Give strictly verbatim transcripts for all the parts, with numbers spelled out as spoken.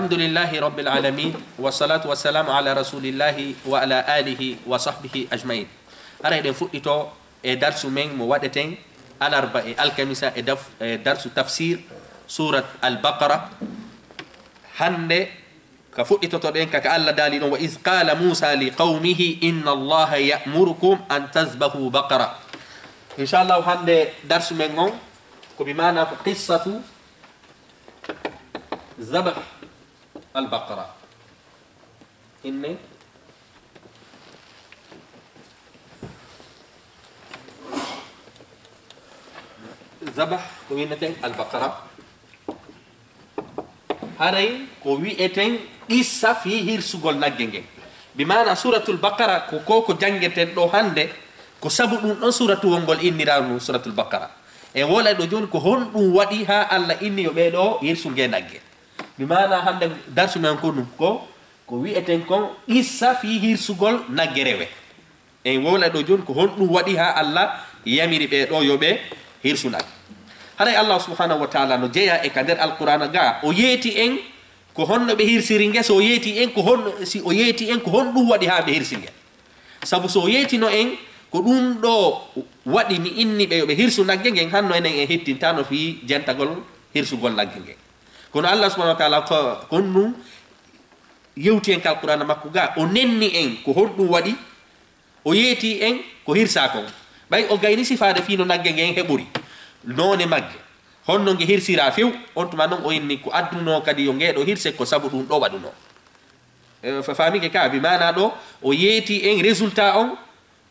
Alhamdulillahi Rabbil Alamin, wassalatu wassalamu ala Rasulillahi wa ala alihi wa sahbihi ajmain. Haray eɗen fuɗɗito e darsu men mo waɗeten alarba e alkamisa e daf-, e darsu tafsir surat Al-Baqara. Hande ka fuɗɗitotoɗen ka, ka Allah daali ɗon, "Wa iz qala Musa li qawmihi inna Allaha ya'murukum an tazbahu baqara." Inshallah, hande darsu men on ko bi maana ko qissatu zabah al-baqara. Inne zabah ko winneten al-baqara. Haray ko wi'eten qissa fii hirsugol nagge ngen. Bi maana suratul baqara ko, ko, ko janngeten ɗo hande, ko sabu ɗum ɗon suratu wongol inniraanu suratul baqara. En woola ɗo jooni ko honɗum waɗi haa Allah inni yo ɓee ɗo hirsu nge nagge. Bi maana hande darsu men ko ɗum ko, ko wi'eten kon qissa fii hirsugol nagge rewe. En wowla ɗo jooni ko honɗum waɗi haa Allah yamiri ɓee ɗo yo ɓe hirsu nagge. Haray Allah subhanahu wa ta'ala no jeya e ka nder Alqur'aana ga, o yeeti en ko honno ɓe hirsiri nge, so o yeeti en ko honno, si o yeeti en ko honɗum waɗi haa ɓe hirsi nge. Sabu so o yeetino en ko ɗum ɗo waɗi mi inni ɓe yo ɓe hirsu nagge ngen, hanno enen en hittintano fii jentagol hirsugol nagge ngen. Kono Allah subhanahu wa ta'ala ko, ko ɗum yewti en ka Alqur'aana makko ga, o nenni en ko honɗum waɗi, o yeeti en ko hirsa kon. Ɓay o gayni sifaade fii no nagge ngen heɓori, noone magge, honno nge hirsira few, on tuma non o inni ko addunoo kadi yo nge ɗo hirse ko sabu ɗum ɗo waɗunoo. E, fa-, faamike ka, bi maana ɗo, o yeeti en résultat on,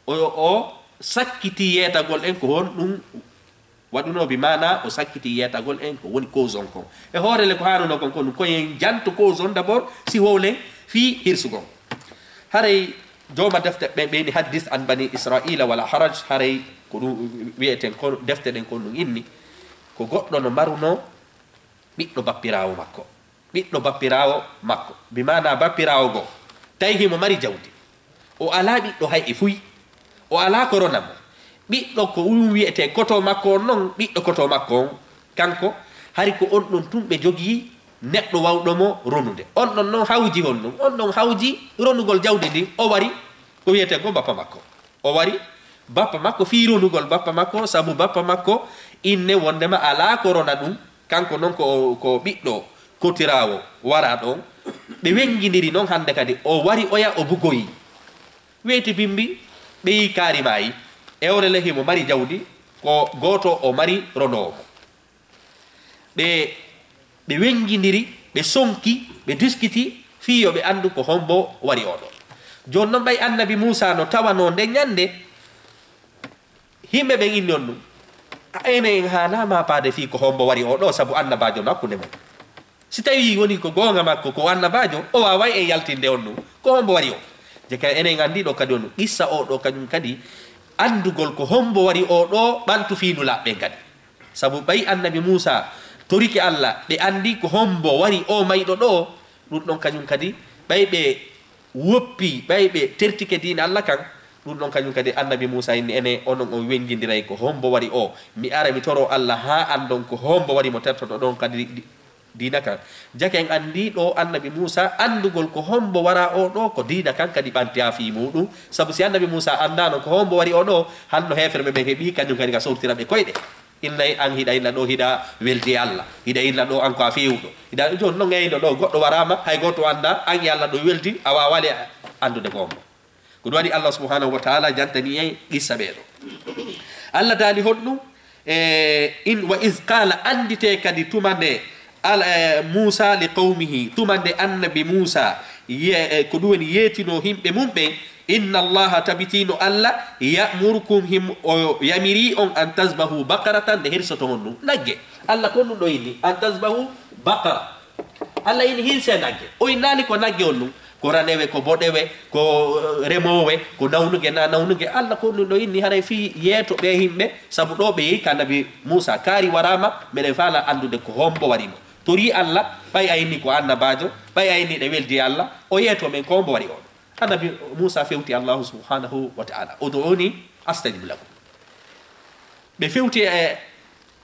o, o sakkiti yeetagol en ko honɗum waɗunoo, bi maana o sakkiti yeetagol en ko woni cause on kon. E hoore le ko haanunoo kon, kon ko en janto cause on d'abord, si wowlen fii hirsugon. Haray jooma defte ɓe, ɓe ni haddis an bani Israila wala haraj, haray ko ɗum wi'eten ko defte ɗen kon ɗum inni. Ko goɗɗo no marunoo ɓiɗɗo bappiraawo makko. Ɓiɗɗo bappiraawo makko. Bi maana bappiraawo goo. Tawi himo mari jawdi. O alaa ɓiɗɗo hay e fuy. O alaa ko rona mo. Ɓiɗɗo ko ɗum wi'etee koto makko on non, ɓiɗɗo koto makko on, kanko, hari ko on ɗon tun ɓe jogii neɗɗo wawɗo mo ronude. On ɗon non hawji honɗum? On ɗon hawji ronugol jawdi ndin, o wari ko wi'etee ko bappa makko. O wari bappa makko fii ronugol bappa makko, sabu bappa makko inne wondema alaa ko rona ɗum. Kanko non ko, ko ɓiɗɗo kotiraawo wara ɗon. Ɓe wengindiri non hande kadi. O wari oya o bugoyi. Weeti bimbi, ɓe yi kaari maayi. Ewre le himo mari jawdi, ko gooto o mari ronoowo mo. Ɓe, ɓe wengindiri, ɓe sonki, ɓe diskiti, fii yo ɓe anndu ko hombo wari oo ɗoo. Jooni non ɓay annabi Muusaa no tawanoo nden ñande, himɓe ɓen inni on ɗum. A enen en haanaa maapaade fii ko hombo wari oo ɗoo, sabu annabaajo no hakkunde men. Si tawii woni ko goonga makko, ko annabaajo, o waaway en yaltinde on ɗum. Ko hombo wari oo? Jeka enen anndi ɗoo kadi on ɗum. Qissa oo ɗoo kañum kadi, anndugol ko hombo wari oo ɗoo, ɓantu fii nulaaɓe ɓen kadi. Sabu ɓay annabi Muusaa torike Alla, ɓe anndi ko hombo wari oo mayɗo ɗoo, ɗum ɗon kañum kadi, ɓay ɓe woppi, ɓay ɓe tertike diina Alla kan, ɗum ɗon kañum kadi annabi Muusaa inni, enen onon on wengindiray ko hombo wari oo. Mi ara mi toroo Alla haa anndon ko hombo wari mo tertoɗon kadi di-, diina kan. Jaka en anndi ɗoo annabi Muusaa anndugol ko hombo wara oo ɗoo, ko diina kan kadi ɓanti haa fii muuɗum. Sabu si annabi Muusaa anndaano ko hombo wari oo ɗoo, hanno heeferɓe ɓen heɓii kañum kadi ka sowtira ɓe koyɗe. Innay an hiɗa inna ɗoo hiɗa weldi e Alla. Hiɗa inna ɗoo an ko a feewuɗo. Hiɗa jooni non ngayno ɗoo goɗɗo waraama, hay gooto anndaa, an e Alla ɗoo weldi, a waawaa le anndude ko hombo. Ko ɗum waɗi Allah subhanahu wa ta'ala jantani en qissa ɓee ɗoo. Allah daali honɗum? E, in, "Wa iz qala", annditee kadi tuma nde Al-, e, Muusaa li qawmihi, tuma nde annabi Muusaa ye-, e, ko ɗum woni yeetinoo himɓe mum ɓen, "Inna Allaha", tabitiino Allah, "ya'murukum", himo yamirii on, "an tazbahu baqaratan", nde hirsoton on ɗum nagge. Allah ko ɗum ɗoo inni, "an tazbahu baqara." Allah inni hirsee nagge. O innaali ko nagge on ɗum. Ko ranewe, ko boɗewe, ko, eh, remoowe, ko nawnuge, na nawnuge. Allah ko ɗum ɗoo inni haray fii yeeto ɓee himɓe, sabu ɗoo ɓe yehi ka annabi Muusaa, kaari waraama, meɗen faalaa anndude ko hombo wari mo. Torii Allah, ɓay a inni ko annabaajo, ɓay a inni ɗe weldi e Allah, o yeeto men ko hombo wari on. Annabi Muusaa fewti Allahu subhanahu wa ta'ala, "Ud'uuni astajib lakum." Ɓe fewti e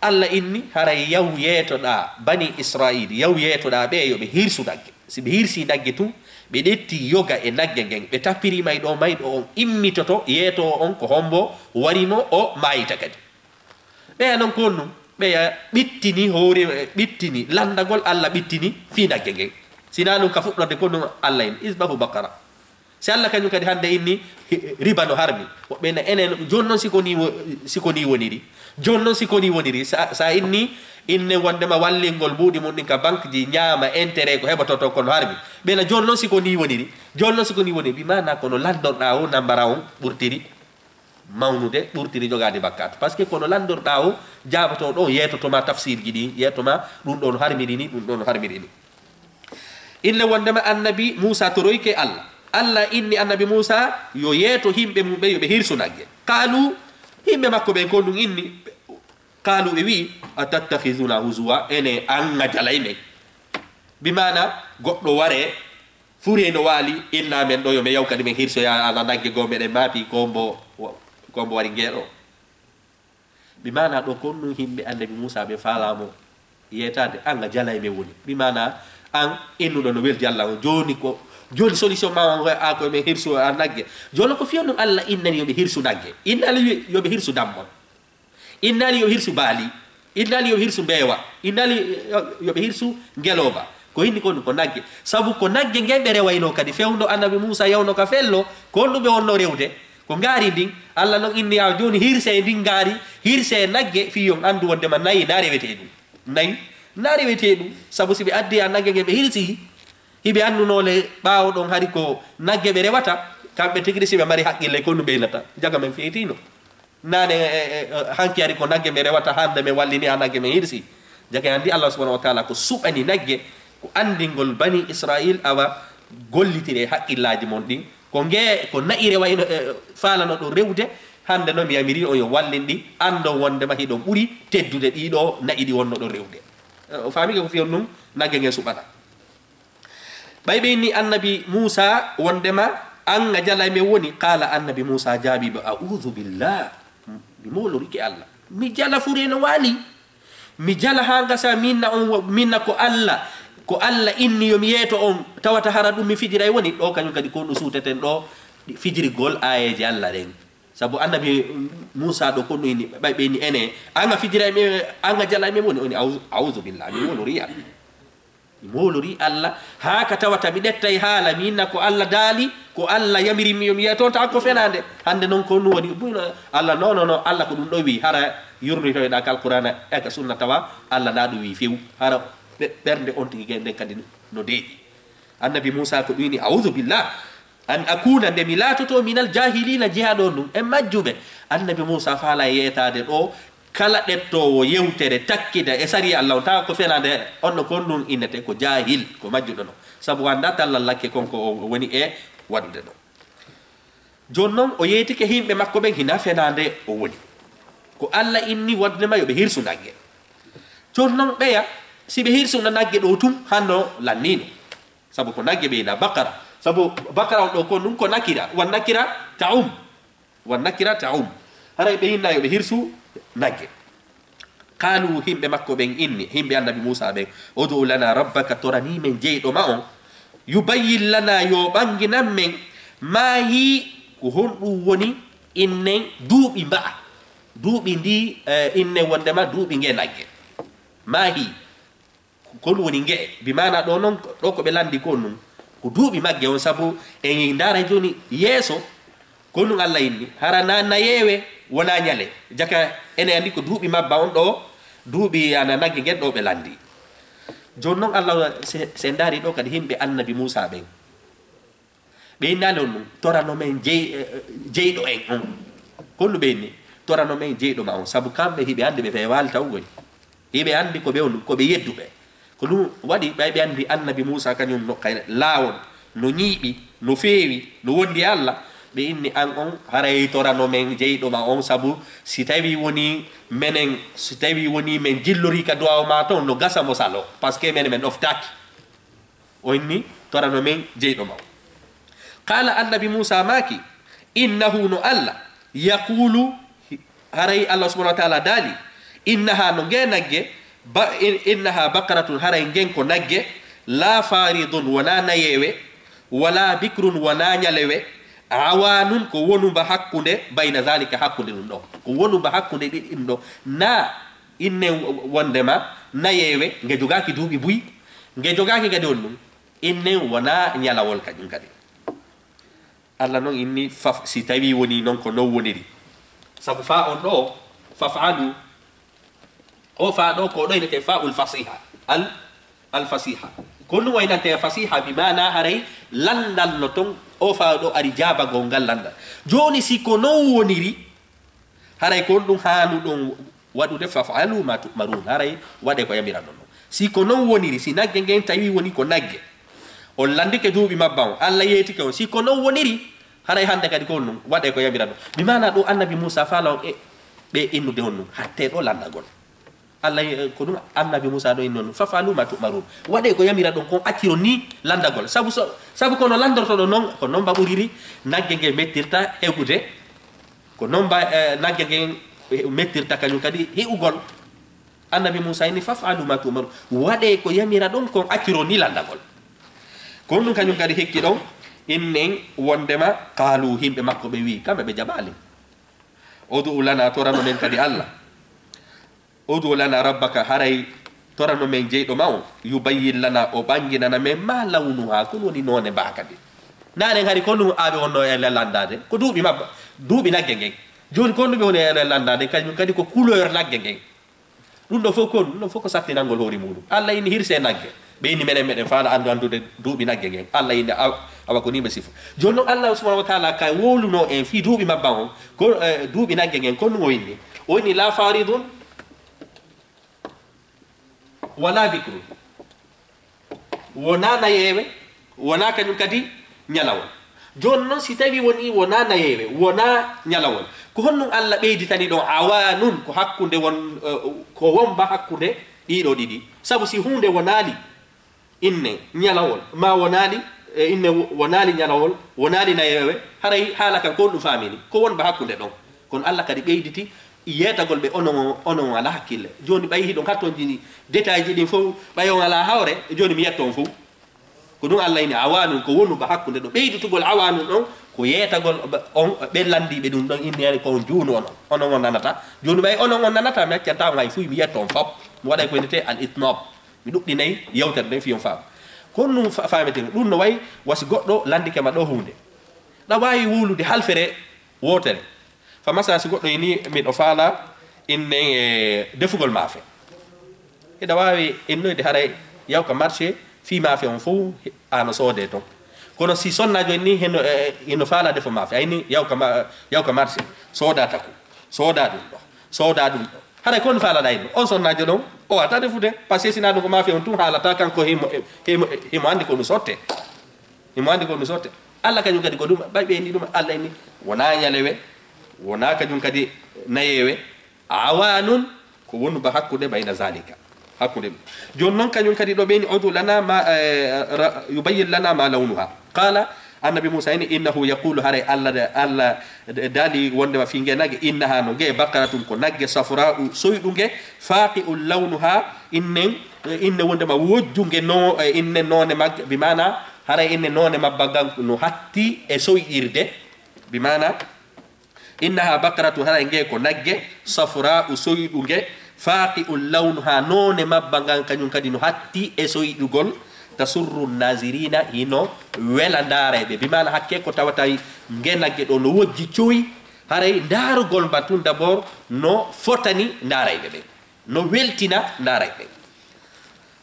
Allah inni, haray yaw yeetoɗaa bani Isra'iil, yaw yeetoɗaa ɓe yo ɓe hirsu nagge. Si ɓe hirsii nagge tun, ɓe ƴetti yoga e nagge ngen, ɓe tappiri mayɗo, mayɗo on immitoto, yeetoo on ko hombo wari mo, o maayita kadi. Ɓeya non ko honɗun, ɓeya ɓittini hoore, ɓittini lanndagol Alla ɓittini fii nagge ngen. Sinaa ɗun ka fuɗɗorde ko ɗun Alla inni, "Isbahu baqara." Si Alla kañun kadi hannde inni, hi-, riba no harmi. Woɓɓe na enen, jooni non si ko nii wo-, si ko nii woniri. Jooni non si ko nii woniri. Sa, sa inni, inne wonndema wallingol mbuuɗi mun ɗin ka banque ji ñaama intérêt ko heɓotoo ton kono harmi. Ɓe na jooni non si ko nii woniri. Jooni non si ko nii woniri. Bi maana kono lanndorɗaa o nambara on ɓurtiri mawnude, ɓurtiri jogaade bakkaatu. Parce que kono lanndorɗaa o jaabotoo ɗon yeetotoma tafsirji ɗin, yeetoma ɗun ɗon harmiri ni, ɗun ɗon harmiri ni. Inne wonndema annabi Muusa toroyke Alla. Alla inni annabi Muusa yo yeeto himɓe mum ɓe yo ɓe hirsu nagge. Qaalu, himɓe makko ɓen ko ɗun inni, qaalu ɓe wi'i, "Atattakhizuna huzuwa, ene an a jalay men." Bi maana goɗɗo ware, fure no waali, inna men ɗo yo men yaw kadi men hirsoya ala nagge goo meɗen maapi ko mbo, ko mbo wari ngeeɗo. Bi maana ɗo ko ɗun himɓe annabi Muusa ɓe faalaa mo yeetaade, an a jalay men woni. Bi maana an innuɗo no weldi Alla on. Jooni ko, jooni solution ma on a ko men hirsu a nagge. Jooni ko fiyo ɗun Alla innani yo ɓe hirsu nagge. Innani yo ɓe hirsu dammol. Innani yo hirsu baali. Innani yo hirsu mbeewa. Innani yo, yo ɓe hirsu ngelooba. Ko hinni kon ko nagge. Sabu ko nagge ngen ɓe rewayno kadi. Fewndo annabi Muusa yawno ka fello, ko honɗun ɓe wonno rewde? Ko ngaari ndin. Alla non inni, "Yaa jooni hirse e ndin ngaari, hirse e nagge, fii yo on anndu wonndema nayi na rewetee ɗun." Nayi na rewetee ɗun. Sabu si ɓe addi a nagge ngen ɓe hirsi, hiɓe annunoo le ɓaawo ɗon hari ko nagge ɓe rewata, kamɓe tigi si ɓe mari haqqille ko honɗun ɓe innata. Jaga men feetiino. Naane, e, e, e, hanki ari ko nagge men rewata, hannde men wallini a nagge men hirsi. Jake anndi Allah subhanahu wa ta'ala ko suɓani nagge, ko anndingol bani Israil awa gollitire haqqillaaji mon ɗin. Ko nge, ko na'i rewayno, e, faalano ɗon rewde, hannde non mi yamiri on yo wallin ɗi, anndon wonndema hiɗon ɓuri teddude ɗiɗo na'i ɗi wonno ɗon rewde. E, o faamike ko fiyon ɗum, nagge ngen suɓata. Ɓay ɓe inni annabi Muusa wonndema an a jala e men woni, qaala annabi Muusa jaabi ɓe, "A'udhu billah, mi moolorike Allah. Mi jala fure no waali. Mi jala haa ngasa minna on wo-, minna ko Allah, ko Allah inni yo mi yeeto on, tawata hara ɗum mi fijira e woni." Ɗo kañum kadi ko ɗum suuteten ɗo, fijirgol aayeeje Allah ɗen. Sabu annabi Muusa ɗo ko ɗum inni, ɓay ɓe inni ene, an a fijira e men, an a jala e men woni, oni, "A'udhu, a'udhu billah, mi moolori Allah." Mi moolorii Allah, haa ka tawata mi ɗettay haala, mi inna ko Allah daali, ko Allah yamiri mi yo mi yeeto, tawa ko fenaande. Hannde non ko ɗum woni, buyno Allah, non, non, non, Allah ko ɗum ɗo wi'i, hara yurnitoyɗaa ka Alqur'aana e ka sunna tawa Allah na ɗum wi'i few, hara ɓe-, ɓernde on tigi nden kadi no deeƴi. Annabi Muusa ko ɗum wi'i, "A'udhu billah, an akuna, nde mi laatoto minal jahilina, jeyaaɗo on ɗum e majjuɓe." Annabi Muusa faala e yeetaade ɗo, kala ɗettoowo yewtere takkida e sariya Allah on, tawa ko fenaande, on no kon ɗum innete ko jahil, ko majjuɗo no. Sabu annda tallal lakke kon ko o woni e waɗude ɗo. Jooni non o yeetike himɓe makko ɓen hina fenaande o woni. Ko Allah inni waɗude ma yo ɓe hirsu nagge. Jooni non ɓeya, si ɓe hirsuna nagge ɗo tum, hanno lannino. Sabu ko nagge ɓe ina bakara. Sabu bakara on ɗo ko ɗum ko nakira. Wan nakira ta'um. Wan nakira ta'um. Haray ɓe inna yo ɓe hirsu nagge. Qaalu, himɓe makko ɓen inni, himɓe annabi Muusa ɓen, "Ud'u lana rabbaka, toranii men jeyɗo ma on. Yubayyin lana, yo ɓanginan men, maa hi, ko honɗum woni innen duuɓi mba'a." Duuɓi ndi, eh, innen wondema duuɓi nge nagge. Maa hi. Ko ɗum woni nge'e. Bi maana ɗo non, ɗo ko ɓe lanndi ko ɗum. Ko duuɓi magge on, sabu en ndaara jooni yeeso, ko ɗum Allah inni. Hara na, na yeewe, wona ñale. Jaka ene anndi ko duuɓi mabba on ɗo, duuɓi ana nagge ngen ɗo ɓe lanndi. Jooni non Allah, se, se ndaari ɗo kadi himɓe annabi Muusa ɓen. Ɓe innaali on ɗum, torano men jey-, eh, eh, jeyɗo en on. Ko ɗum ɓe inni, torano men jeyɗo ma on. Sabu kamɓe hiɓe anndi ɓe feewaali tawgol. Hiɓe anndi ko ɓe on, ko ɓe yedduɓe. Ko ɗum waɗi ɓay ɓe anndi annabi Muusa kañum no kay laawol, no ñiiɓi, no feewi, no wondi e Allah. Ɓe inni an on, haray torano men jeyɗo ma on. Sabu si tawi woni menen, si tawi woni men jillorii ka duwaaw ma ton, no gasa mo salo. Parce que menen men ɗoftaaki. O inni, torano men jeyɗo ma o. Qaala annabi Muusa maaki, innahu no Allah, yaqulu, haray Allah subhanahu wa ta'ala daali, innaha no nge nagge, ba-, in-, innaha baqaratun, haray ngen ko nagge, La faridun wona nayewe, wala bikrun wona ñalewe, awanun ko wonumba hakkunde, bayna zalika hakkunde ɗum ɗo. Ko wonumba hakkunde ɗi-, ɗum ɗo. Na inne wondema nayewe, nge jogaaki duuɓi buy, nge jogaaki kadi on ɗum. Inne wona ñalawol kañum kadi. Allah noon inni faf, si tawi woni noon ko noon woniri. Sabu fa on ɗo, faf'alu, o fa ɗo ko ɗo inete fa'ul fasiha. Al, al fasiha. Ko ɗum waynante fasiha bi maana haray lanndal no toon, o fa ɗo ari jaabagol ngal lanndal. Jooni si ko noon woniri, haray ko on ɗum haanu ɗum waɗude, faf'alu ma tu'marun. Haray waɗe ko yamiraɗon on. Si ko noon woniri, si nagge ngen tawi woni ko nagge, on lanndike duuɓi mabba on, Allah yeetike on. Si ko noon woniri, haray hannde kadi ko on ɗum, waɗe ko yamiraɗon. Bi maana ɗum annabi Muusa faala on e ɓe innude on ɗum, hatte ɗo lanndagol. Allah, eh, ko ɗum annabi Muusa ɗo inni on ɗum, faf'alu ma tu'marun. Waɗe ko yamiraɗon kon, acciron ni lanndagol. Sabu so, sabu kono lanndortoɗon noon, ko noon mbaɓuriri nagge nge mettirta heɓude. Ko noon mba, eh, nagge ngen mettirta kañum kadi heɓugol. Annabi Muusa inni, faf'alu ma tu'marun. Waɗe ko yamiraɗon kon, acciron ni lanndagol. Ko ɗum kañum kadi hikki ɗon, innen wondema, qaalu, yimɓe makko ɓe wi'i, kamɓe ɓe jaɓaali. Ud'u lana, torano men kadi Allah. Ud'u lana rabbaka, haray torano men jeyɗo ma on, yubayyin lana, o ɓanginana men, ma lawnuha, ko woni noone mba kadi. Nanen hari ko ɗum aɓe wonno e lanndaade, ko duuɓi mabba, duuɓi nagge ngen. Jooni ko ɗum ɓe woni e lanndaade, kañum kadi ko couleur nagge ngen. Ɗum ɗo fof ko, ɗum ɗo fof ko sattinangol hoore muɗum. Allah inni hirse nagge. Ɓe inni menen meɗen faala anndu anndude duuɓi nagge ngen. Allah inni aw-, awa ko ni ɓe sifa. Jooni noon Allah subhanahu wa taala ka wowluno en fii duuɓi mabba on, ko, eh, duuɓi nagge ngen, ko ɗum o inni. O inni la faridun wala bikrun. Wonaa nayeewe, wonaa kañum kadi ñalawol. Jooni noon, si tawii wonii wonaa nayeewe, wonaa ñalawol, ko honɗum Allah ɓeyditani ɗon awaanun, ko hakkunde won, eh, ko wonba hakkunde ɗiɗo ɗiɗi? Sabu si huunde wonaali inne ñalawol, maa wonaali, eh, inne wo-, wonaali ñalawol, wonaali nayeewe, haray haala kan ko honɗum faamini? Ko wonba hakkunde ɗon. Kono Allah kadi ɓeyditi yeetagol ɓe, onon, onon alaa hakkille. Jooni ɓay hiɗon hattonjini détail ji ɗin fof, ɓay on alaa hawre, jooni mi yetto on fof. Ko ɗum Allah ini awaanun, ko wonu ba hakkunde ɗo. Ɓeydutugol awaanun ɗon, ko yeetagol ɓe, on, ɓe lanndiiɓe ɗum ɗon, inni yani ko on juunu onon. Onon on nanata. Jooni ɓay onon on nanata, mi accanta on hay fuy, mi yetto on fof. Mi waɗay ko innetee al itnab. Mi ɗuɗɗinay yewtere nden fii on faama. Ko ɗum fa-, faametee. Ɗum no way wasi goɗɗo lanndike ma ɗo huunde. Ɗa waawi wowlude halfere wootere. Fa masala, si goɗɗo ini, miɗo faala innen e defugol maafe. Hiɗa waawi innoyde haray yaw ka marché, fii maafe on fof ano soodee ton. Kono si sonnaajo inni heno, e, heno faala defo maafe, a inni yaw ka ma-, yaw ka marché, sooda taku, sooda ɗum ɗo, sooda ɗum ɗo. Haray ko on faalaɗa inno, on sonnaajo ɗon, o wata defude, parce que si na ɗum ko maafe on tun haalata, kanko himo, himo, himo anndi ko ɗum sotte. Himo anndi ko ɗum sotte. Allah kañum kadi ko ɗum, ɓay ɓe inni ɗum, Allah inni, wonaa ñalewe, wonaa kañum kadi nayewe, awaanun, ko wonu ba hakkunde bayna zalika. Hakkunde ɗum. Jooni noon kañum kadi ɗo ɓeyni, udu lana ma, eh, ra-, yubayyin lana ma lawnuha. Qala, annabi Muusa ini, innahu yaqulu, haray Allah da-, Allah d-, daali wondema fii nge nagge, innaha, no nge baqaratun ko nagge safra'u soyɗu nge, faqi'un lawnuha, innen, eh, inne wondema wojju nge no, eh, inne noone magge, bi maana haray inne noone mabba ngan no hatti e soyɗirde, bi maana innaha baqaratun, haray nge ko nagge, safra'u soyɗu nge, faqi'un lawnuha, noone mabba ngan kañum kadi no hatti e soyɗugol, tasurru nazirina, hino wela ndaarayɓe, bi maana hakke ko tawata nge nagge ɗo no wojji cowi, haray ndaarugol mba tun d'abord no fotani ndaarayɓe ɓen. No weltina ndaarayɓe.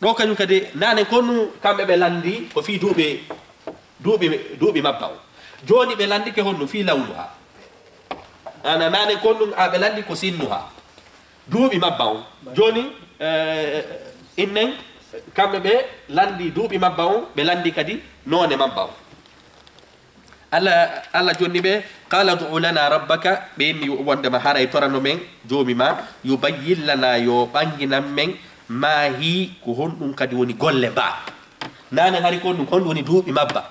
Ɗo kañum kadi, naane konu kamɓe ɓe lanndi ko fii duuɓi, duuɓi, duuɓi mabba o. Jooni ɓe lanndike honno fii lawnuha. Ana naane konu a ɓe lanndi ko sinnuha. Duuɓi mabba o. Jooni, eh, innen kamɓe ɓe lanndi duuɓi mabba o, ɓe lanndi kadi noone mabba o. Allah, Allah jonni ɓe, qala ud'u lana rabbaka, ɓe inni wondema haray torano men joomi ma, yubayyin lana, yo ɓanginan men, ma hi, ko honɗum kadi woni golle mba. Naane hari ko honɗum, honɗum woni duuɓi mabba?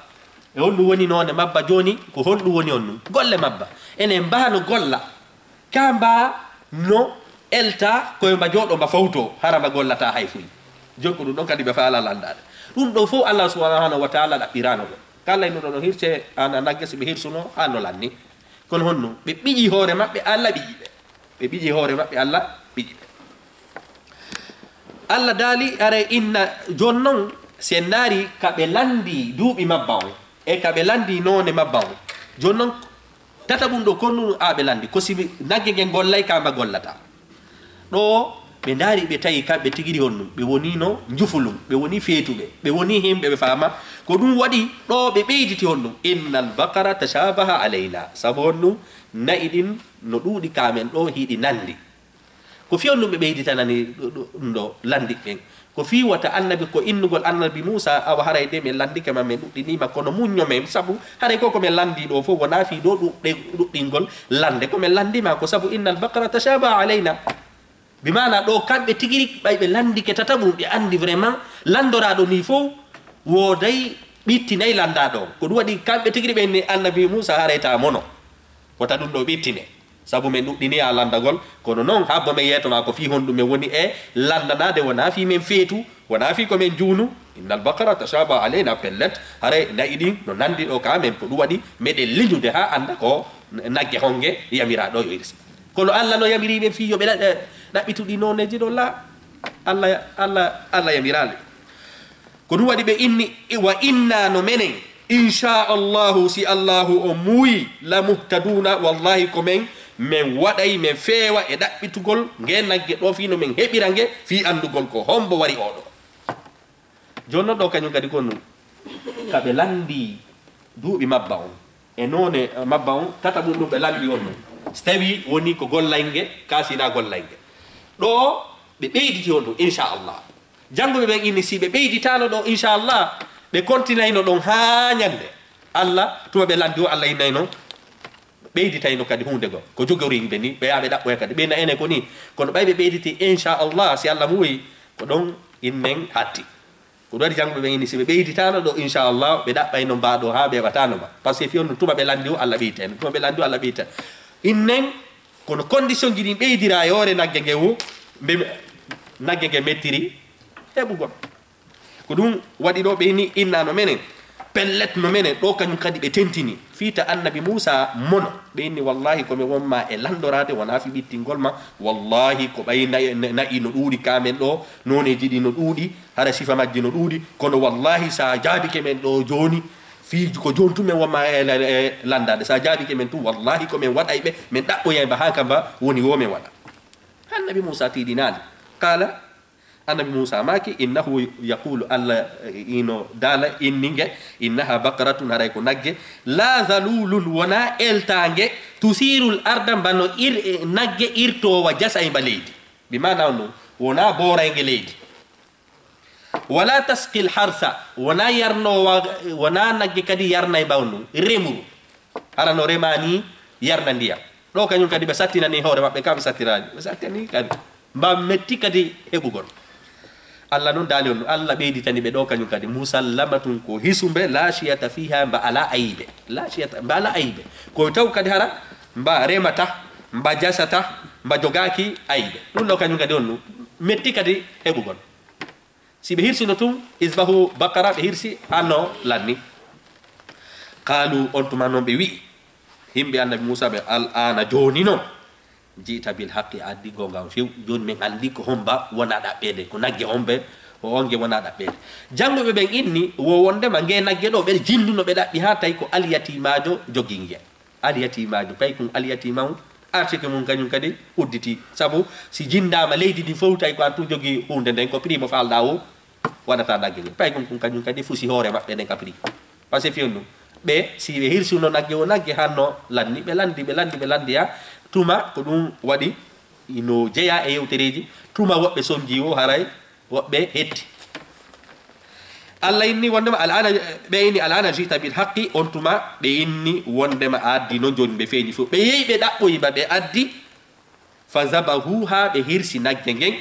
E honɗum woni noone mabba jooni? Ko honɗum woni on ɗum? Golle mabba. Enen mba no golla. Ka mba no elta, koye mba jooɗo mba fawto, hara mba gollata hay fuy. Jooni ko ɗum ɗon kadi ɓe faala lanndaade. Ɗum ɗo fof Allah subhanahu wa taala ɗaɓɓirano ɓe. Kala ino ɗo no hirse ana nagge si ɓe hirsuno ha no lanni. Kono honno ɓe ɓiƴi hoore maɓɓe Allah ɓiƴi ɓe. Ɓe ɓiƴi hoore maɓɓe Allah ɓiƴi ɓe. Allah daali aray inna jooni noon si en naari ka ɓe lanndi duuɓi mabba on e ka ɓe lanndi noone mabba on. Jooni noon tata ɗum ɗo konnu a ɓe lanndi ko si nagge ngen gollay ka mba gollata. Ɗo ɓe ndaari ɓe tawi kamɓe tigiri honɗum ɓe wonino njufulum ɓe woni feetuɓe ɓe woni himɓe ɓe faama. Ko ɗum waɗi ɗo ɓe ɓeyditi honɗum innal bakara tashabaha alayna sabu honɗum na'i ɗin no ɗuuɗi kamen ɗo hiɗi nandi. Ko fii honɗum ɓe ɓeyditanani ɗum ɗo landiɓɓen? Ko fii wata annabi ko innugol annabi muusa awa haray de min landike ma min ɗuɗɗinima kono muñño men sabu haray ko ko min landi ɗo fof wona fii ɗo ɗuɗɗingol lande ko min landima ko sabu innal bakara tashabaha alayna. Bi maana ɗo kamɓe tigi rigi ɓay ɓe lanndike tataɓum ɓe anndi vraiment lanndoraɗo ni fof wooday ɓittinay lanndaɗo on ko ɗum waɗi kamɓe tigi riɓe ni annabi muusa harayta mono wota ɗum ɗo ɓittine. Sabu min ɗuɗɗini a lanndagol kono noon habbo min yeetoma ko fii honɗum min woni e lanndanade wona fii min feetu wona fii ko min juunu. Innal bakara tashabaha alayna pellet haray nayi ɗin no nanndi ɗo ka min ko ɗum waɗi meɗen liñude ha annda ko nagge honge yamiraɗo yo irsi. Kono Allah no yamiri ɓe fii yo ɓe ɗaɓɓituɗi noneji ɗo la. Allah Allah Allah yamirali. Ko ɗum waɗi ɓe inni wa inna no menen inchallahu si allahu o muuyi la muhtaduna wallahi ko men min waɗay min feewa e ɗaɓɓitugol nge nagge ɗo fii no min heɓira nge fii anndugol ko hombo wari oɗo. Jooni noon ɗo kañum kadi ko ɗum ka ɓe lanndi duuɓi mabba on e noone mabba on tata mum ɗum ɓe lanndi on ɗum so tawi woni ko gollaynge ka sina gollaynge. Ɗo ɓe ɓeyditi on ɗum inchallah. Jannguɓe ɓen inni si ɓe ɓeyditano ɗo inchallah ɓe kontinayno ɗon haa ñannde Allah tuma ɓe lanndi o Allah innayno ɓeyditayno kadi huunde goo ko jogoriɓe ni ɓe yaha ɓe ɗaɓɓoya kadi ɓeyna ene ko ni. Kono ɓay ɓe ɓeyditi inchallah si Allah muuyi ko ɗon innen hatti. Ko ɗum waɗi jannguɓe ɓen inni si ɓe ɓeyditano ɗo inchallah ɓe ɗaɓɓayno mba ɗo haa ɓe heɓatano mba par ce que fiyon ɗum tuma ɓe lanndi o Allah ɓeyditayno tuma ɓe lanndi o Allah ɓeyditayno. Innen kono condition ji ɗin ɓeydira e hoore nagge nge wo mbe nagge nge mettiri heɓugol. Ko ɗum waɗi ɗo ɓe inni inna no menen pellet no menen ɗo kañum kadi ɓe tentini fiita annabi muusa mono ɓe inni wallahi komi wonma e lanndorade wona fi ɓittingol ma. Wallahi ko ɓay na'i no ɗuuɗi kamen ɗo noneji ɗi no ɗuuɗi hara sifa majji no ɗuuɗi kono wallahi sa jaabike men ɗo jooni fii ko jooni tun men wonma e lanndade sa jaabike men tun wallahi ko men waɗayɓe men ɗaɓɓoyayba ha kamba woni wo men waɗa. Annabi muusa tiiɗinaali. Qala annabi muusa maaki innahu yaqulu allah ino daala inni nge innaha baqaratun haray ko nagge la zalulun wona eltange tusirul arda mbano ir nagge irtowa jasay mba leydi. Bi mana on ɗum wona booraynge leydi. Wala tasqil harsa wona yarnowa wona nagge kadi yarnay mba on ɗum remuru. Hara no remani yarna ndiyam ɗo kañum kadi ɓe sattinani hoore maɓɓe ka ɓe sattinani ɓe sattani kadi mba metti kadi heɓugol. Allah noon daali on Allah ɓeyditani ɓe ɗo kañum kadi musallamatun ko hisumbe la shiyata fiha mba ala ayibe la shiyata mba ala ayibe. Ko taw kadi hara mba remata mba jasata mba jogaki ayibe ɗum ɗo kañum kadi on ɗum metti kadi heɓugol. Si ɓe hirsino tun isbahu bakara ɓe hirsi hanno lanni. Qalu on tuma noon ɓe wi'i himɓe annabi muusa ɓe al ana jooni noon jiita bil haqqi a addi goonga on few. Jooni min anndi ko homba wona ɗaɓɓeede ko nagge hombe o onge wona ɗaɓɓeede. Jannguɓe ɓen inni wo wondema nge nagge ɗo ɓe jinnduno ɓe ɗaɓɓi haa tawi ko alyatimaajo jogii nge. Alyatimaajo paykun alyatima on artike mum kañum kadi udditi sabu si jinndaama leydi ndin fof tawi ko an tun jogii huunde nden ko prix mo faalɗa o waɗata nagge nge paykun kun kañum kadi fusi hoore maɓɓe nden ka prix. Parce que fiyon ɗum ɓe si ɓe hirsuno nagge o nagge hanno lanni ɓe landi ɓe landi ɓe landi ya tuma ko ɗum waɗi ino jeya e yewtereeji tuma woɓɓe sonji o haray woɓɓe hetti. Allah inni wondema al'ana ɓe inni al'ana jita bil haqqi on tuma ɓe inni wondema a addi noon jooni ɓe feeñi fof ɓe yehi ɓe ɗaɓɓoyi ba ɓe addi. Fa zabahuha ɓe hirsi nagge ngen.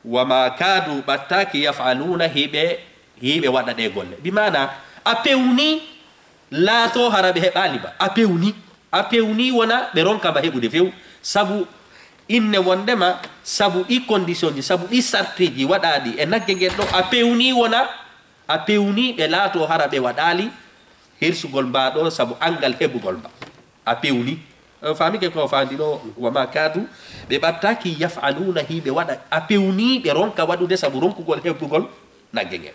Wa ma kadu ɓattaki yaf'aluna hiɓe hiɓe waɗa ɗe golle bi mana a pewni laato hara ɓe heɓali ba a pewni a pewni wona ɓe ronka ba heɓude few. Sabu inne wondema sabu ɗi condition ji sabu ɗi sartiji waɗaɗi e nagge ngen ɗo a pewni wona A pewnii ɓe laatoo hara ɓe waɗaali hirsugol mbaa ɗoo sabu anngal heɓugol mba. A pewnii. O faami ke ko faandi ɗoo, wa ma kaadu, ɓe ɓattaaki yaf'aluuna hi ɓe waɗa, a pewnii ɓe ronka waɗude sabu ronkugol heɓugol nagge ngen.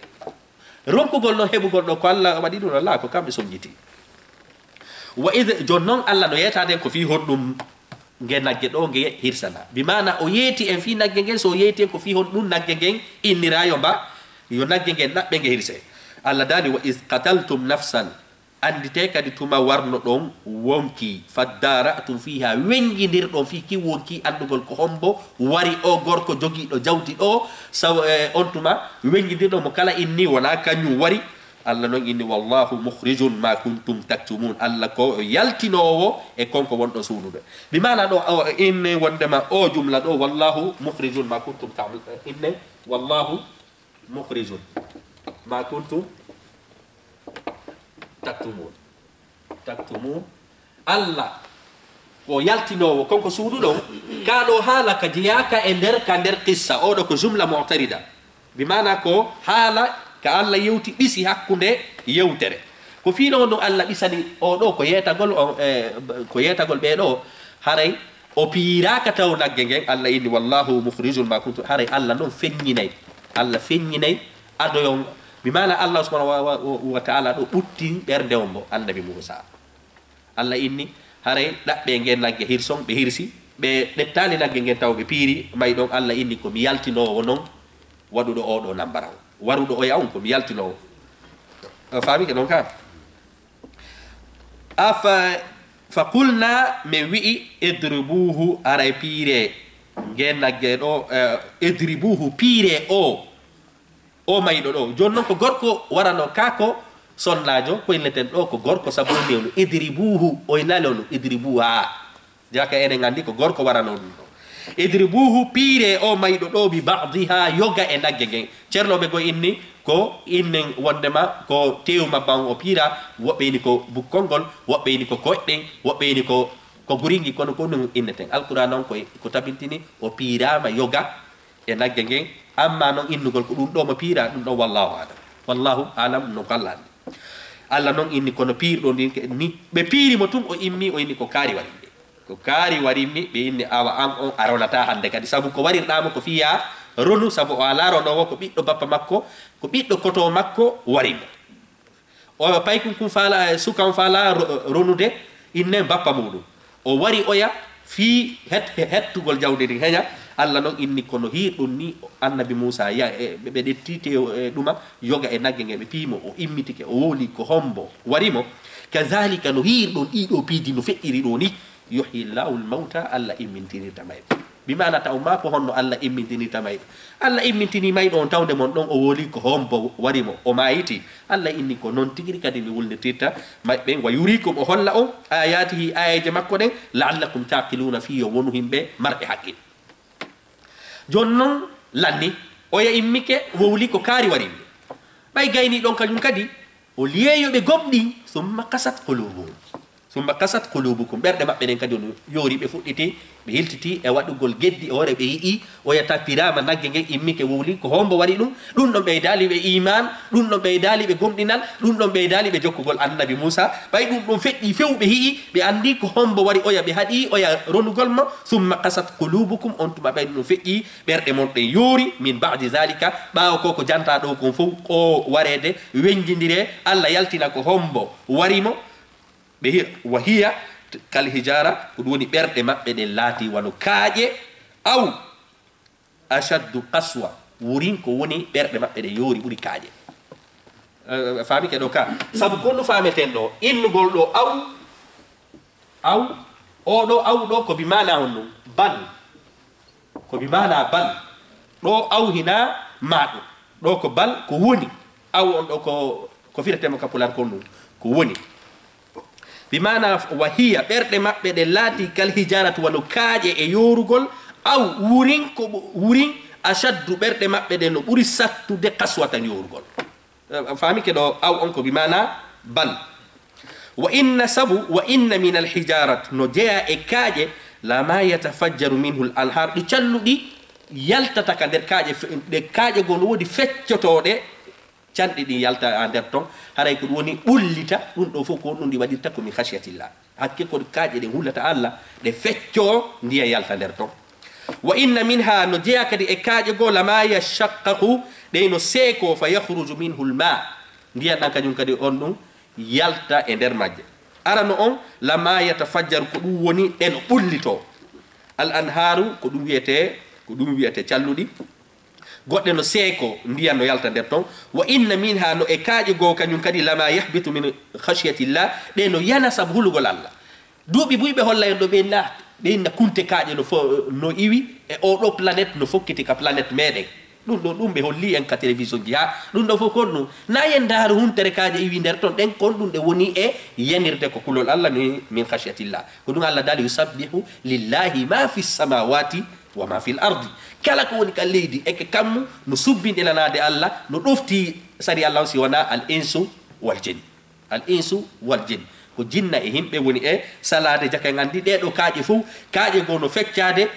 Ronkugol non heɓugol ɗoo ko Alla waɗi ɗum, Alla ko kamɓe soññiti. Wa id, jooni non Alla no yeetaade en ko fii honɗum nge nagge ɗoo nge hirsana. Bi maana o yeeti en fii nagge ngen, so o yeeti en ko fii honɗum nagge ngen innira yo mba, yo nagge ngen ɗaɓɓe nge hirse. Alla daali, wa id qataltum nafsan, annditee kadi tuma warno ɗon wonki, faddaara'tum fiiha, weññindirɗon fii ki wonki, anndugol ko hombo wari o gorko jogiiɗo jawdi ɗoo, saw-, e, on tuma weññindirɗon mo kala inni wonaa kañum wari. Alla non inni, wallahu mukhrijun ma kuntum taktumun. Alla ko yaltinoowo e kon ko wonɗon suuɗude. Bi maana ɗoo, o, inne wondema o jumla ɗoo, wallahu mukhrijun ma kuntum ta'mal-, inne, wallahu mukhrijun ma kuntum taktumun. Taktumun. Alla ko yaltinoowo, kon ko suuɗuɗon. Kaa ɗoo haala ka jeyaaka e nder, ka nder qissa. Oo ɗoo ko jumla mu'tarida. Bi maana ko haala ka Alla yewti ɗisi hakkunde yewtere. Ko fii ɗoo no Alla ɗisani oo ɗoo ko yeetagol on, e, ko yeetagol ɓee ɗoo, haray o piiraaka taw nagge ngen, Alla inni, wallahu mukhrijun ma kuntum, haray Alla non feññinay. Alla feññinay adoyon. Bi maana Alla subhanahu wa, wa, wa ta'ala ɗoo ɓuttin ɓernde on mbo, Annabi Muusa. Alla inni, haray ɗaɓɓe nge nagge hirson, ɓe hirsi, ɓe ɗettaali nagge ngen taw ɓe piiri, may ɗon Alla inni ko mi yaltinoowo non, waɗuɗo oo ɗoo nambara on. Waruɗo oya on ko mi yaltinoowo. A faami ke non ka? Afa, fa qulna, min wi'i, idribuhu, haray piire nge nagge ɗoo, eh, idribuhu, piire o. O mayɗo ɗoo. Jooni non ko gorko waranoo kaa ko sonnaajo, ko inneten ɗoo ko gorko sabu o newnu. Idribuhu, o inali onu, idribuha. Jaka enen anndi ko gorko waranoo ɗum ɗoo. Idribuhu, piire o mayɗo ɗoo, bi ba'diha, yoga e nagge ngen. Ceernooɓe goo inni ko innen wondema ko teewu mabba on o piira, woɓɓe inni ko bukkol ngol, woɓɓe inni ko koyɗen, woɓɓe inni ko, ko guringi, kono ko ɗum inneten. Alquraan on ko, ko tabintini o piiraama yoga e nagge ngen, amma non innugol ko ɗum ɗoo mo piira, ɗum ɗon wallahu alam. Wallahu alam, non ko Alla anndi. Alla non inni kono piirɗo ndin ke-, ni, ɓe piiri mo tun, o immi, o inni ko kaari warimmi. Ko kaari warimmi, ɓe inni awa an on a ronataa hannde kadi, sabu ko warirɗaa mo ko fiya ronu, sabu o alaa ronoowo, ko ɓiɗɗo bappa makko, ko ɓiɗɗo koto makko wari mo. O paykun kun faala, e, suka on faala ro-, ronude, inne bappa muɗum. O wari oya fii het-, he-, hettugol jawdi ndin heña. Alla non inni kono hiirɗum ni Annabi Muusa ya-, e, ɓe, ɓe ɗetti te, e, ɗuma yoga e nagge nge ɓe piimo, o immitike, o wowli ko hombo wari mo. Kazalika no hiirɗum ɗiɗo piiji no feƴƴiri ɗo ni. Yuhyi Allahu l-mawta, Alla immintinirta mayɓe. Bi maana taw maa ko honno Alla immintinirta mayɓe? Alla immintini mayɗo on tawde mon ɗon, o woli ko hombo wari mo, o maayiti. Alla inni ko non tigiri kadi mi wulnitirta mayɓe. Wa yurikum, o holla on, ayatihi, ayaje makko ɗen, la'allakum taqiluna, fii yo wonu himɓe marɓe haqqil. Jooni non lanni, oya immike, wowli ko kaari warimmi. Ɓay gayni ɗon kañum kadi, o liyeeyo ɓe gomɗi, summa qasat qulubuhum. Summa qasat qulubukum, ɓerɗe maɓɓe ɗen kadi no yoori, ɓe fuɗɗiti, ɓe hiltiti e waɗugol geddi e hoore, ɓe yi'i oya tappiraama nagge ngen immike wowli, ko hombo waɗi ɗum? Ɗum ɗon ɓeydaali ɓe iimaan, ɗum ɗon ɓeydaali ɓe gomɗinal, ɗum ɗon ɓeydaali ɓe jokkugol Annabi Muusa. Ɓay ɗum ɗon feƴƴi few, ɓe yi'i, ɓe anndi ko hombo waɗi oya, ɓe haɗi oya ronugol mo. Summa qasat qulubukum, on tuma ɓay ɗum ɗon feƴƴi, ɓerɗe mon ɗen yoori, min ba'di zalika, ɓaawo ko ko jantaa ɗo kon fow, ko wareede, weñjindire, Alla yaltina ko hombo wari mo. Ɓe hi-, wa hiya kal hijara, ko ɗum woni ɓerɗe maɓɓe ɗen laati wano kaaƴe, aw ashaddu qaswa, wurin ko woni ɓerɗe maɓɓe ɗen yoori ɓuri kaaƴe. Eh, faami ke ɗo ka? Sabu ko ɗum faameten ɗo, innugol ɗo aw, aw, o ɗo aw ɗo ko bi maana honɗum? Bal. Ko bi maana bal. Ɗo aw hina ma ɗum. Ɗo ko bal ko woni. Aw on ɗo ko, ko firetemo ka pular kon ɗum. Ko woni. Bi maana wa hiya, ɓerɗe maɓɓe ɗe laati kal hijaratu wano kaaƴe e yoorugol, aw wurin ko ɓu-, wurin ashaddu ɓerɗe maɓɓe ɗe no ɓuri sattude qaswatan yoorugol. Eh, faami ke ɗo, aw on ko bi maana bal. Wa inna sabu, wa inna min al hijarat, no jeya e kaaƴe, la ma yatafajjaru minhu al anhar, ɗi calluɗi yaltata ka nder kaaƴe, fe-, ɗe kaaƴe goo no woodi feccotooɗe, canɗi ɗin yalta e nder ton, haray ko ɗum woni ɓullita, ɗum ɗo fof ko honɗum ɗi waɗirta? Ko min khashiyatillah. Hakke ko kaaƴe ɗen hulata Allah, ɗe feccoo, ndiyan yalta nder ton. Wa inna minha, no jeyaa kadi e kaaƴe goo, lama yashaqqaqu, ɗe no seekoo, fa yakhruju minhu lma, ndiyan ɗan kañum kadi on ɗum yalta e nder majje. Arano on, lama yatafajjaru, ko ɗum woni ɗe no ɓullitoo. Al anhaaru, ko ɗum wiyetee, ko ɗum wiyetee calluɗi. Goɗɗe no seekoo, ndiyan no yalta nder ton. Wa inna minha, no e kaaƴe goo kañum kadi, lama yahbitu min khashyatillah, ɗe no yana sabu hulugol Allah. Duuɓi buy ɓe holla en ɗo ɓe na, ɓe na kunte kaaƴe no fo-, no iwi e oo ɗoo planète no fokkiti ka planète meɗen. Ɗum ɗo, ɗum ɓe holli en ka télévision ji haa. Ɗum ɗo fof kon ɗum. Na yen ndaaru huntere kaaƴe iwi nder ton ɗen, kon ɗum ɗe woni e yanirde ko kulol Allah min, min khashyatillah. Ko ɗum Allah daali, "Yusabbihu lillahi ma fi samawati wa ma fil ardi." Kala ko woni ka leydi e ka kammu no subbinɗinanaade Allah, no ɗofti sari Allah on si wonaa al insu wal jin. Al insu wal jin. Ko jinna e yimɓe woni e salaade, jaka en anndi ɗee ɗoo kaaƴe fof, kaaƴe goo no feccaade,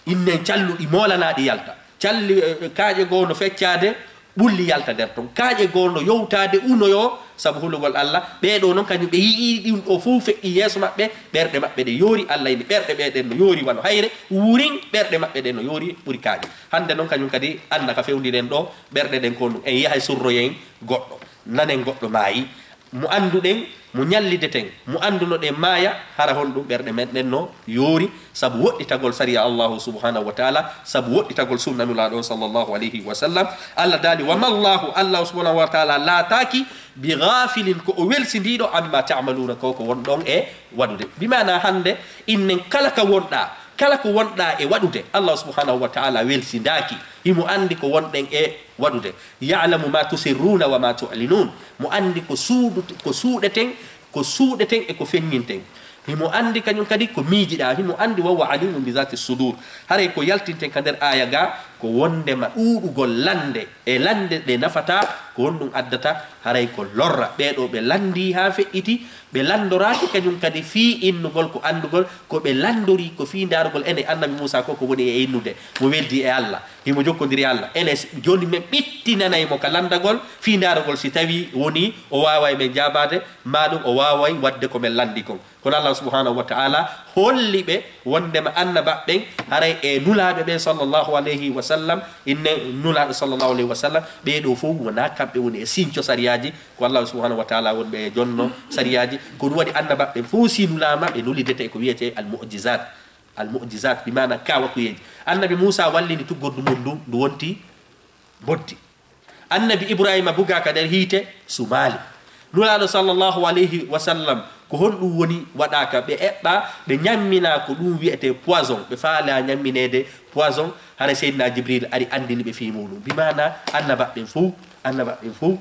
innen calluɗi moolanaaɗi yalta. Calli, eh, kaaƴe goo no feccaade, ɓulli yalta nder ton. Kaaƴe goo no yowtaade, unoyoo, sabu hulugol Allah. Ɓee ɗoo non kañum ɓe yi'ii ɗum ɗoo fof feƴƴi yeeso maɓɓe, ɓerɗe maɓɓe ɗe yoori, Allah ini ɓerɗe ɓee ɗen no yoori wano hayre, wurin ɓerɗe maɓɓe ɗen no yoori ɓuri kaaƴe. Hannde non kañum kadi, annda ka fewndiren ɗoo, ɓerɗe ɗen ko ɗum. En yahay surroyen goɗɗo, nanen goɗɗo maayi. Mo annduɗen, mo ñallideten, mo anndunoɗen maaya, hara honɗum ɓerɗe men ɗen no yoori, sabu woɗɗitagol sariya Allahu subhanahu wa ta'ala, sabu woɗɗitagol sunna Nulaaɗo on sallallahu alayhi wa sallam. Allah daali, "Wa mallahu," Allahu subhanahu wa ta'ala laataaki, "bi ghafilin," ko o welsindiiɗo, "amma ta'maluna," ko ko wonɗon e waɗude. Bi maana hannde, innen kala ka wonɗaa, kala ko wonɗaa e waɗude, Allahu subhanahu wa ta'ala welsindaaki. Himo anndi ko wonɗen e waɗude. "Ya'lamu ma tusirruna wa ma tu'linun." Mo anndi ko suudu-, ko suuɗeten, ko suuɗeten e ko feññinten. Himo anndi kañum kadi ko miijiɗaa. Himo anndi, "Wa huwa alimun bi zati sudur." Haray ko yaltinten ka nder aaya ga, ko wondema ɗuuɗugol lande e lande ɗe nafataa, ko honɗum addata? Haray ko lorra. Ɓee ɗoo ɓe lanndii haa feƴƴiti, ɓe lanndoraaki kañum kadi fii innugol ko anndugol, ko ɓe lanndorii ko fii ndaarugol ene Annabi Muusaa ko ko woni e innude, mo weldi e Allah. Himo jokkondiri e Allah. Ene s-, jooni men ɓittinanay mo ka lanndagol, fii ndaarugol si tawii wonii o waaway men jaabaade, maa ɗum o waaway waɗde ko men lanndi kon. Kono Allah subhanahu wa ta'ala holli ɓe wondema annabaɓe ɓen, haray e nulaaɓe ɓen sallallahu alayhi wa sallam, inne Nulaaɗo sallallahu alayhi wa sallam, ɓee ɗoo fof wonaa kamɓe woni e sinco sariyaaji, ko Allah subhanahu wa ta'ala wonɓe e jonno sariyaaji. Ko ɗum waɗi annabaɓe ɓen fof si nulaama, ɓe nulidete e ko wiyetee al mu'jizat. Al mu'jizat, bi maana kaawakuyeeji. Annabi Muusaa wallini tuggordu mum ndu, ndu wonti mboddi. Annabi Ibraahiima bugaaka nder hiite, sumaali. Nulaaɗo sallallahu alayhi wa sallam, ko honɗum woni waɗaaka? Ɓe eɓɓaa, ɓe ñamminaa ko ɗum wiyetee poison. Ɓe faalaa ñammineede poison. Hara Seydina Jibril ari anndini ɓe fii muuɗum. Bi maana annabaɓe ɓen fof, annabaɓe ɓen fof,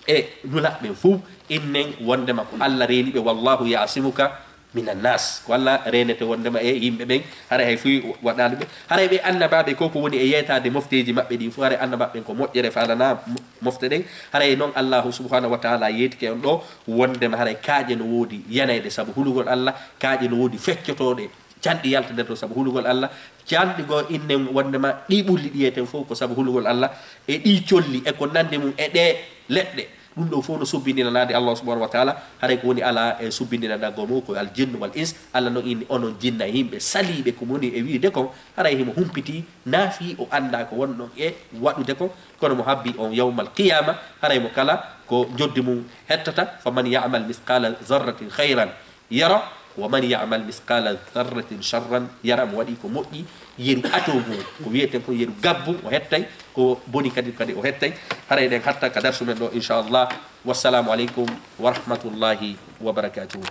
e nulaaɓe ɓen fof, innen wondema ko Allah reeni ɓe, "Wallahu ya'simuka minan nas." Ko Allah reenete wondema e yimɓe ɓen, haray hay fuy waɗaali ɓe. Haray ɓe annabaaɓe ko ko woni e yeetaade mofteeji maɓɓe ɗin fof, haray annabaaɓe ɓen ko moƴƴere faalana mo-, mofte ɗen. Haray non Allahu subhanahu wa ta'ala yeetike on ɗoo wondema haray kaaƴe no woodi yanayɗe sabu hulugol Allah, kaaƴe no woodi feccotooɗe canɗi yalta nder ton sabu hulugol Allah. Canɗi goo innen wondema ɗi ɓulli ɗi yeeten fof ko sabu hulugol Allah, e ɗi colli e ko nandi mum e ɗe leɗɗe. Ɗum ɗoo fof no subbindinanaade Allah subhanahu wa ta'ala, haray ko woni alaa e subbindinanaade goo mum ko al jinn wal ins. Allah no inni onon jinna e yimɓe saliiɓe ko woni e wiide kon, haray himo humpiti, naafi o anndaa ko wonɗon e waɗude kon. Kono mo habbi on yawmal qiyama, haray mo kala ko njoddi mum hettata. "Faman ya'mal mithqala zarratin khayran yara, wa man ya'mal mithqala dharratin sharran yara." Mo waɗi ko moƴƴi, yeru ato ngu, ko wiyeten kon yeru gabbu, o hettay, ko boni kadi, kadi o hettay. Haray ɗen hatta ka darsu men ɗoo, inchallah. Wassalamu aleykum wa rahmatullahi wa barakatuhu.